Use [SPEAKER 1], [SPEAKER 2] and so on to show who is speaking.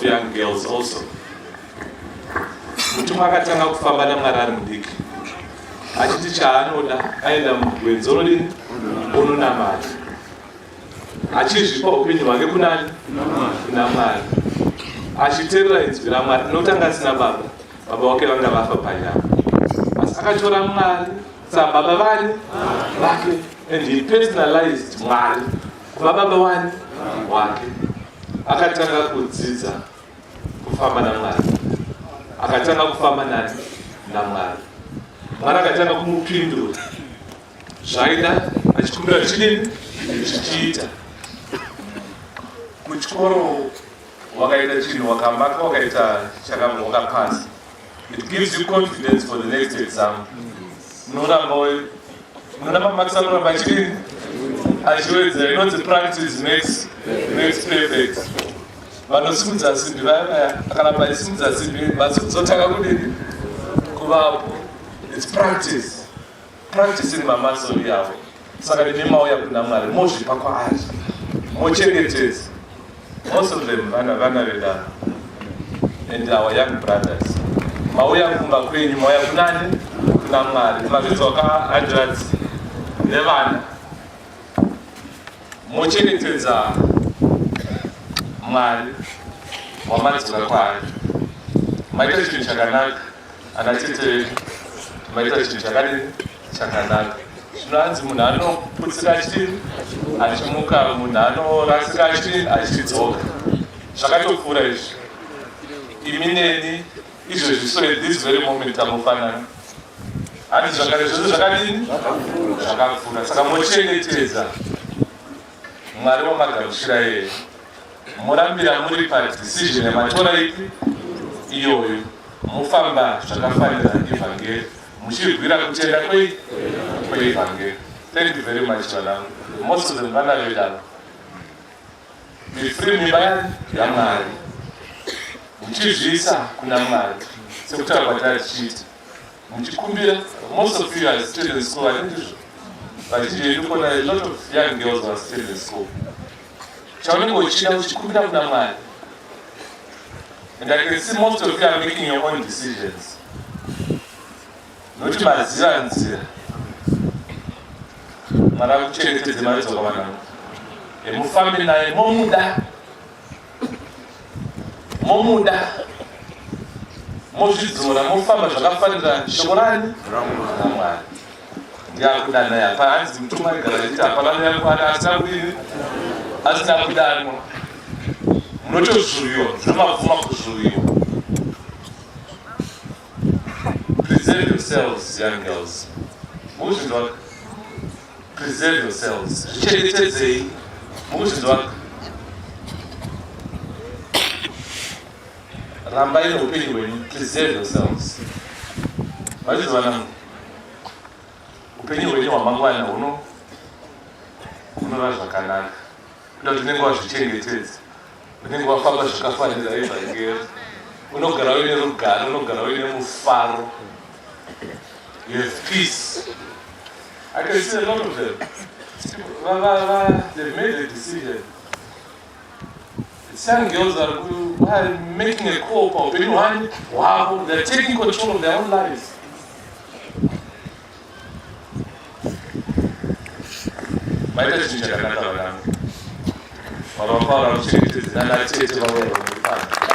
[SPEAKER 1] of young girls also. Mutumwa akatanga kufamba naMwari ari mudiki achiti chaanoda aenda mugwenzi onodini ononamata achizvipa upenyu hwake kunani kuna Mwari achiteerera inzwi raMwari nokuti anga asina baba baba wake vanga vafa panyama asi akatora Mwari sababa vani vake and he personalized Mwari kuva baba wani wake. Akatanga kudzidza kufamba naMwari, akatanga kufamba nani naMwari. Mwari akatanga kumupindura zvaida achikumbira zvichidini zvichiita. Kuchikoro wakaita chinhu wakamaka wakaita wakapasa, it gives you confidence for the next exam. Munoramba munoramba makisa anoramba achidini achiwedzera. Inonzi practice makes perfect. Vanosimudza simbi vaya vaya akaramba achisimudza simbi vasozotanga kudini kuvapo. It's practice, practicing mamasori yavo. Saka imi mauya kuna Mwari mozvipa kwaari mochengetedza. Most of them vana vedano and our young brothers, mauya kumba kwenyu, mauya kunani? Kuna Mwari. Mazvidzoka hanzvadzi nevana, mochengetedza Mwari wamadzoka kwaari. Maita chinhu chakanaka, ana tete vedu, maita chinhu chakadini chakanaka. Zvinonzi munhu anoputsika achidini achimuka, munhu anorasika achidini achidzoka. Zvakatopfuura izvi. Imi neni izvezvi, so at this very moment tamufanana handi zvakare zvose zvakadini zvakapfuura. Saka mochengetedza Mwari wamagamuchira iyeye, murambira muri padecision yamatora ipi iyoyo, mufamba zvakafanira ivhangeri, muchirwira kutenda kwei kweivhangeri. Thank you very much, vanangu. Most of them vana vedavo, be free mimba yaMwari, muchizviisa kuna Mwari sekutaura kwatari tichiita, muchikumbira. Most of you are still in school, handizvo? Vazhinji vedu kona, a lot of young girls are still in school. Chaunenge uchida uchikumbira kuna Mwari. And I can see most of you are making your own decisions nokuti maziva nzira. Mwari akuchengetedze maridzoka, vanangu, emufambe naye, momuda, momuda, mozvidzora, mofamba zvakafanira shoko rani raMwari. Ndiakudanai apa hanzi mutumwa igara achiti hapana noyakwana asina kudini asina kudanwa. Munotozvuviwa zvinomabvuma kuzvuviwa. Preserve yourselves, young girls. Mukuzvinzwa? Preserve yourselves, zvichengetedzei. Mukuzvinzwa? Rambai neupenyu hwenyu. Preserve yourselves. Vachizwa vanangu, upenyu hwenyu hwamangwana huno hunova zvakanaka kuda kuti unenge wazvichengetedza, unenge wafamba zvakafanira ivhangeri, unogara uine rugare, unogara uine mufaro. You have peace. I can see a lot of them, they've made a decision. Young girls are making a call paupenyu hwani hwavo. They're taking control of their own lives. Maita chinhu chakanaka, vanangu. Mwari wapaura muchengetedzi nanatete vauya vamupana.